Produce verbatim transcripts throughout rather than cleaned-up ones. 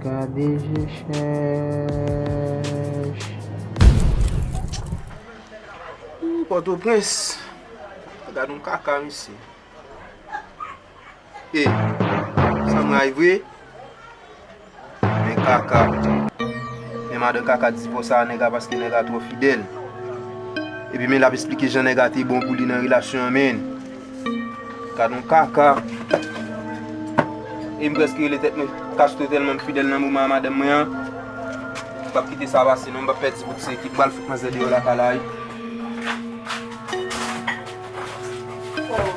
Gade je chèch. Ooh, Pòtoprens. Gad yon kaka, mesye. E, sa m ray vre? Men kaka. Men madan kaka di pou sa nèg la paske nèg la twò fidèl. Epi men l ap esplike jan nèg la te bon pou li nan relasyon an, men. Gad yon kaka. E m prèske rele tèt mwen Castro tèlman m fidèl nan moman a madanm mwen an. M p ap kite sa pase non, m p ap pèdi bout se ki pral fout manzè deyò lakay la wi. Oh,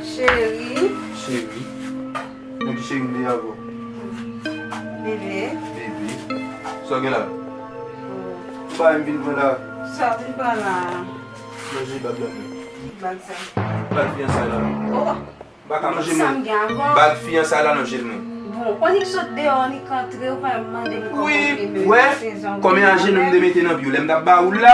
cheri. Cheri. Mwen di cheri m deyò avè w. Bebe. Bebe. Sa w gen la? Oh. Ou pa wè m vin pran la? Sa w vin pran la? Manje bag la men. Ki bag sa? Bag fiyansay la. Oh. Baka manje mwen. Sa m gen avè w? Bag fiyansay la nan je l mwen. Bon, annik sot deyò, annik antre, ou pa mande m kòman w vle mete sezon. Wi, wè, kòman ajenou m te mete nan pye w lè m t ap ba ou l la?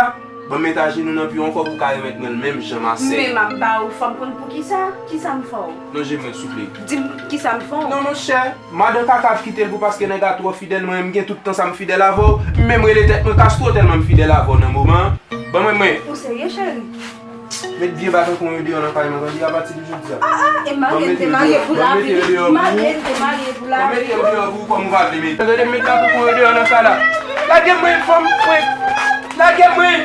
Ban m met ajenou nan pye w ankò pou w ka remèt mwen l menm jan m a sè. Men m ap ba ou, fò m konn poukisa? Kisa m fè w? Nan je mwen, souple. Di m kisa m fè w? Non, monchè, madan kaka ap kite l pou paske nèg la twò fidèl, mwen menm gen tout tan sa m fidèl avè w. M menm rele tèt mwen Castro tèlman m fidèl avè w nan moman an. Ban mwen mwen. Ou serye, cheri? Met vye bag ankò yo deyò nan kay mwen, tande, apati de jodi a. Ah, ah, e marye m te marye pou lavi. Marye m te marye pou lavi. Ban m mete yo deyò pou ou kòm ou pa vle mete. Tande, met bag ankò yo deyò nan kay la. Lage mwen, fanm, mwen. Lage mwen.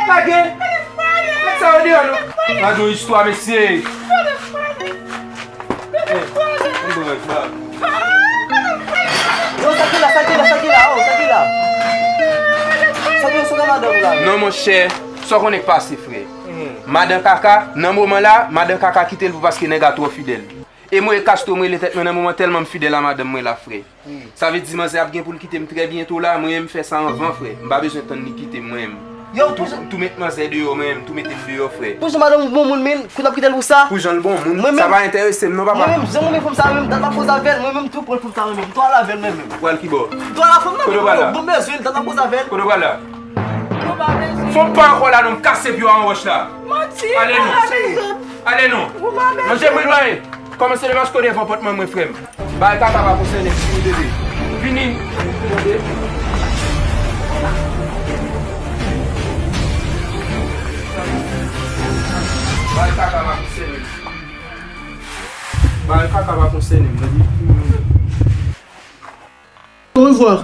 Lage. Met sa yo deyò, non. Gad yon istwa, mesye. Yo, sa ki la, sa ki la, sa ki la, oh, sa ki la? Sa ki, sa ki madanm ou la? Non, monchè, sa w konnen k pase, frè. Madan kaka, nan moman la, madan kaka kite l pou paske nèg la twò fidèl. E mwen, Castro, mwen rele tèt mwen nan moman tèlman m fidèl a madanm mwen la, frè. Sa vle di manzè ap gen pou l kite m trè byento la, mwen menm m fè sa anvan, frè. M pa bezwen tann li kite m, mwen menm. Yo, tou, tou met manzè deyò, mwen menm, tou mete l deyò, frè. Pou jan madanm ou bon moun, men, kou n ap kite l pou sa? Pou jan l bon moun, sa pa enterese m non, papa. Mwen menm, jan mwen fanm sa, mwen menm, dat m ap koze avè l, mwen menm, tou pran fanm sa, mwen menm. Tou al avè l, mwen menm. Ou pral kibò? Tou al la fanm nan, mwen menm, bon bezwen l, dat m ap koze avè l. Kote w pral la? Fò m pa ankò la non, m kase pye w a yon wòch la. Manti, ale non. Ale non. Manje mwen lwen. Kòmanse depaske w devan pòt mwen, mwen, frè m. Bagay kaka pa konsène m, vini, bebe. Vini. Bagay kaka pa konsène m. Bagay kaka pa konsène m, tande. Au revoir.